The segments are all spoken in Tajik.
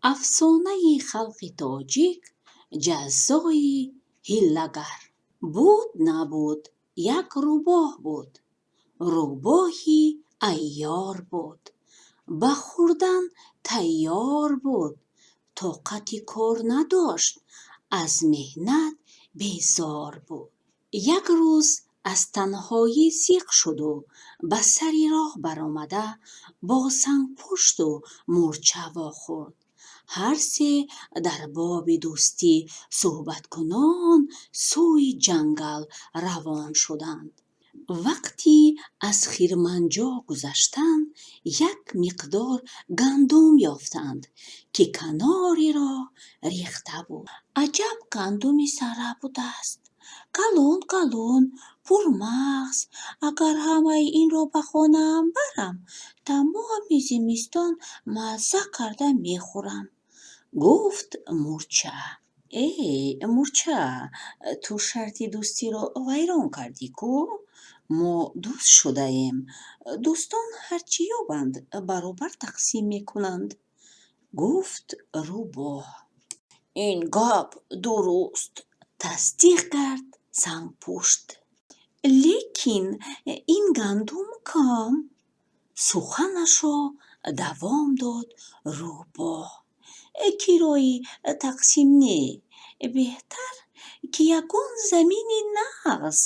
Афсонаи халқи тоҷик Ҷаззои ҳилагар. Буд набуд, як рубоҳ буд. Рубоҳи айёр буд. Ба хӯрдан тайёр буд. Тоқати кор надошт, аз меҳнат безор буд. Як рӯз аз танҳоӣ сиқ шуду ба сари роҳ баромада, бо сангпӯшту мӯрча вохӯрд. Ҳар се дар боби дӯстӣ сӯҳбаткунон сӯи ҷангал равон шуданд. Вақти аз хирманҷо гузаштан, як миқдор гандум ёфтанд, ки канори роҳ рехта буд. Аҷаб гандуми сара будааст! Калон калон, пурмағз. Агар ҳамаи инро ба хонаам барам, тамоми зимистон мазза карда мехӯрам, гуфт мӯрча. Э, мӯрча, ту шарти дӯстиро вайрон кардӣ ку? Мо дӯст шудаем. Дӯстон ҳар чӣ ёбанд, баробар тақсим мекунанд, гуфт рубоҳ. Ин гап дуруст, тасдиқ кард сангпӯшт. Лекин ин гандум кам, суханашро давом дод рубоҳ. Кирои тақсим не, беҳтар ки ягон замини нағз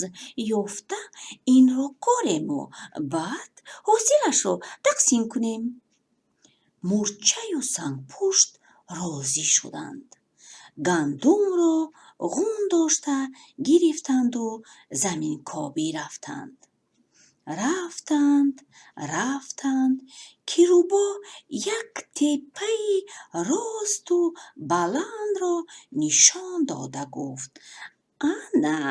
ёфта инро корему баъд ҳосилашро тақсим кунем. Мӯрчаю сангпӯшт розӣ шуданд. Гандумро ғун дошта гирифтанду заминкобӣ рафтанд. Рафтанд, рафтанд, ки рубоҳ як теппаи росту баландро нишон дода гуфт: Ана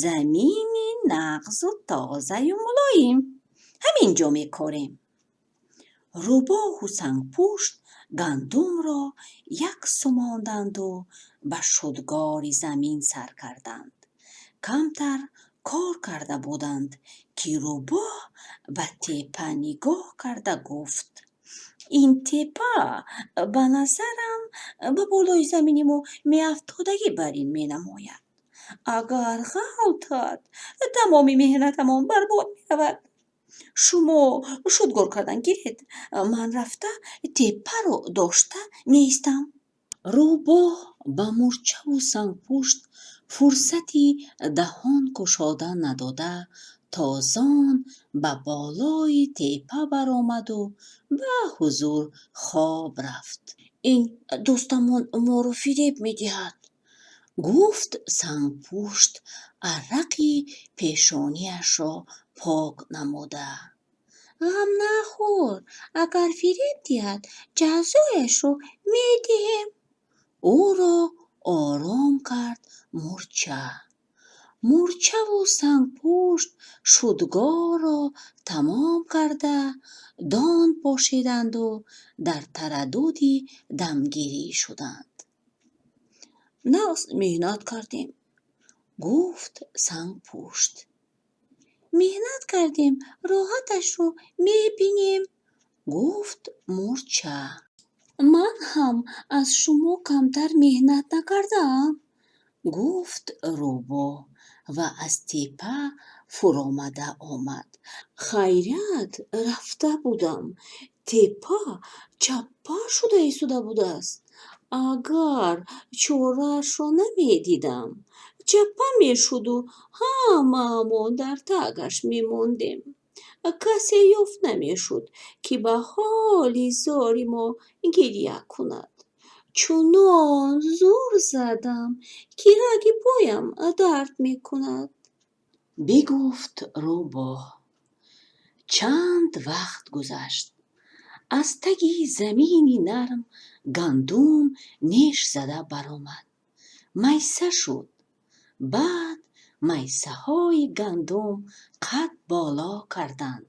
замини нағзу тозаю мулоим. Ҳамин ҷо мекорем. Рубоҳу сангпӯшт гандумро яксу монданду ба шудгори замин сар карданд. Камтар кор карда буданд, ки рубоҳ ба теппа нигоҳ карда гуфт: Ин теппа ба назарам ба болои замини мо меафтодагӣ барин менамояд. Агар ғалтад, тамоми меҳнатамон барбод меравад. Шумо шудгор кардан гиред, ман рафта теппаро дошта меистам. Рубоҳ ба мӯрчаву сангпӯшт фурсати даҳон кушодан надода, тозон ба болои теппа баромаду ба ҳузур хоб рафт. Ин дӯстамон моро фиреб медиҳад, гуфт сангпӯшт арақи пешониашро пок намуда. Ғам нахӯр, агар фиреб диҳад, ҷазояшро медиҳем. Ӯро ором кард мӯрча. Мӯрчаву сангпӯшт шудгорро тамом карда, дон пошиданду дар тарадуди дамгирӣ шуданд. Нағз меҳнат кардем, гуфт сангпӯшт. Меҳнат кардем, роҳаташро мебинем, гуфт мӯрча. Ман ҳам аз шумо камтар меҳнат накардаам, гуфт рубоҳ ва аз теппа фуромада омад. Хайрият рафта будам, теппа чаппа шуда истода будааст. Агар чораашро намедидам, чаппа мешуду ҳамаамон дар тагаш мемондем. Касе ёфт намешуд, ки ба ҳоли зори мо гиря кунад. Чунон зӯр задам, ки раги поям дард мекунад. Бигуфт рубоҳ. Чанд вақт гузашт. Аз таги замини нарм гандум неш зада баромад. Майса шуд. Баъд майсаҳои гандум қад боло карданд,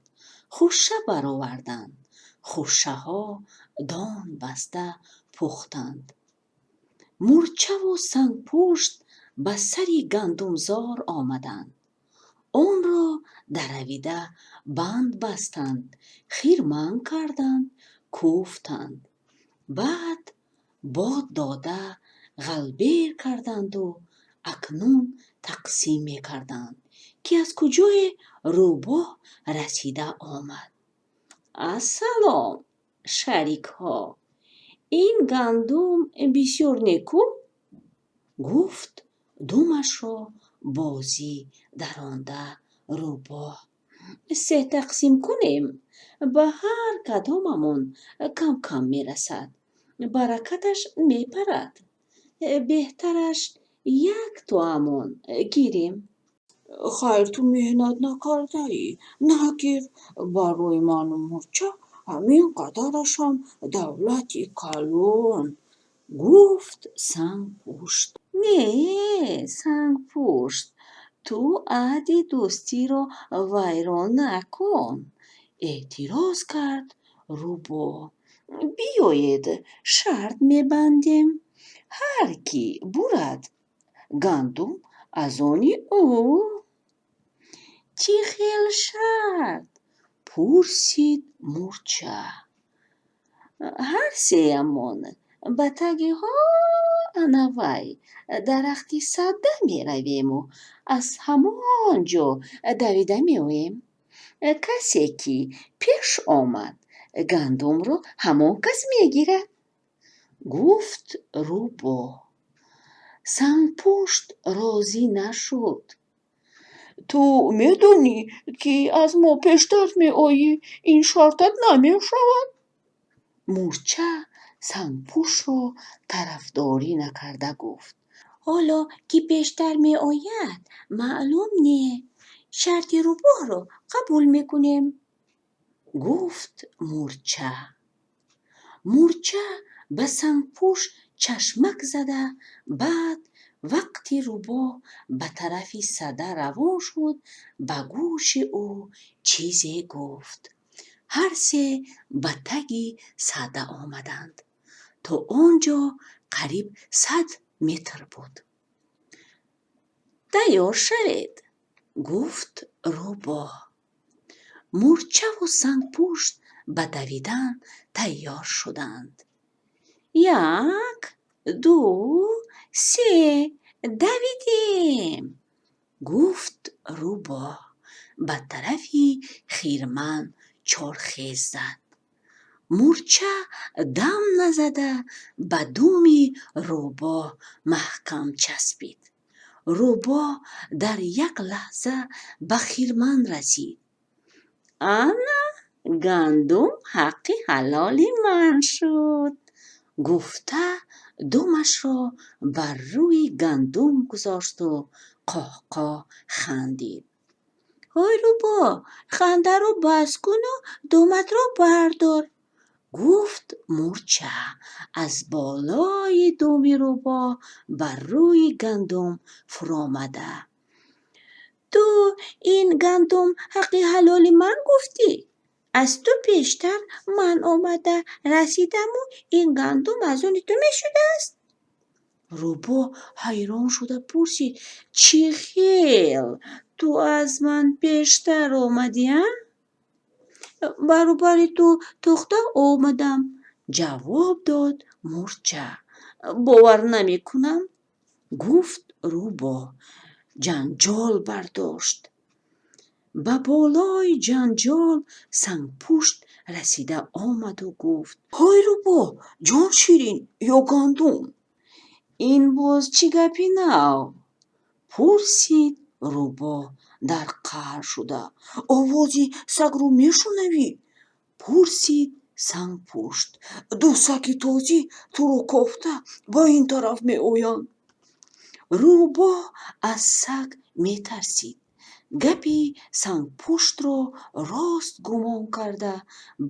хӯша бароварданд. Хӯшаҳо дон баста пухтанд. Мӯрчаву сангпӯшт ба сари гандумзор омаданд. Онро даравида банд бастанд, хирман карданд, кӯфтанд. Баъд Бод дода ғалбер карданду акнун тақсим мекарданд, ки аз куҷое рӯбоҳ расида омад. «Ассалом, шарикҳо! Ин гандум бисёр неку?» гуфт думашро бозӣ даронда рӯбоҳ. «Се тақсим кунем, ба ҳар кадомамон кам-кам мерасад, баракаташ мепарад. Беҳтараш як тоамон гирем.» Хайр, ту меҳнат накардаӣ, нагир. Барои ману мурча ҳамин қадарашам давлати калон, гуфт сангпӯшт. «Не, сангпӯшт, ту аҳди дӯстиро вайрон накун», эътироз кард рӯбоҳ. «Биёед, шарт мебандем. Ҳар ки бурад, гандум аз они ӯ.» «Чӣ хел шарт?» пурсид мурча. «Ҳар сеямон ба таги ҳоо-анавай дарахти сада меравему аз ҳамон ҷо давида меоем. Касе ки пеш омад, гандумро ҳамон кас мегирад», гуфт рӯбоҳ. Сангпӯшт розӣ нашуд. Ту медонӣ, ки аз мо пештар меоӣ, ин шартат намешавад. Мурча сангпӯштро тарафдорӣ накарда гуфт: «Ҳоло ки пештар меояд, маълум не. Шарти рӯбоҳро қабул мекунем», гуфт мурча. Мурча ба сангпӯшт чашмак зада, баъд вақти рӯбоҳ ба тарафи сада равон шуд, ба гӯши ӯ чизе гуфт. Ҳар се ба таги сада омаданд. То он ҷо қариб 100 метр буд. «Тайёр шавед», гуфт рӯбоҳ. Мурчаву сангпӯшт ба давидан тайёр шуданд. «Як, ду, се, давидем!» гуфт рӯбоҳ. Ба тарафи хирман чорхез зад. Мурча дам назада ба думи рӯбоҳ маҳкам часпид. Рӯбоҳ дар як лаҳза ба хирман расид. «Ана гандум ҳаққи ҳалоли ман шуд», гуфта думашро бар рӯи гандум гузошту қоҳқоҳ хандид. «Ҳой рӯбоҳ, хандаро бас куну думатро бардор», гуфт мурча аз болои думи рӯбоҳ бар рӯи гандум фуромада. «Ту ин гандум ҳаққи ҳалоли ман гуфтӣ? Аз ту пештар ман омада расидаму ин гандум аз они ту мешудааст?» Рӯбоҳ ҳайрон шуда пурсид: «Чӣ хел ту аз ман пештар омадӣ, а?» «Баробари ту тохта омадам», ҷавоб дод мурча. «Бовар намекунам», гуфт рӯбоҳ. Ҷанҷол бардошт. Ба болои ҷанҷол сангпӯшт расида омаду гуфт: Ҳой рӯбоҳ, ҷон ширин ё гандум? «Ин боз чӣ гапи нав?» пурсид рӯбоҳ дар қаҳр шуда. Овози сагро мешунавӣ? Пурсид сангпӯшт. Ду саги тозӣ туро кофта ба ин тараф меоянд. Рӯбоҳ аз саг метарсид. Гапи сангпӯштро рост гумон карда,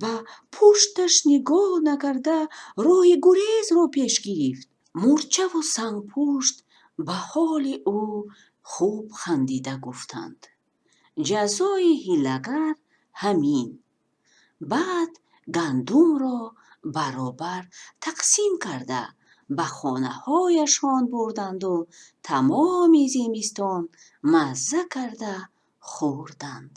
ба пушташ нигоҳ накарда, роҳи гурезро пеш гирифт. Мурчаву сангпӯшт ба ҳоли ӯ хуб хандида гуфтанд: «Ҷазои ҳилагар ҳамин.» Баъд гандумро баробар тақсим карда, ба хонаҳояшон бурданду тамоми зимистон мазза карда хӯрданд.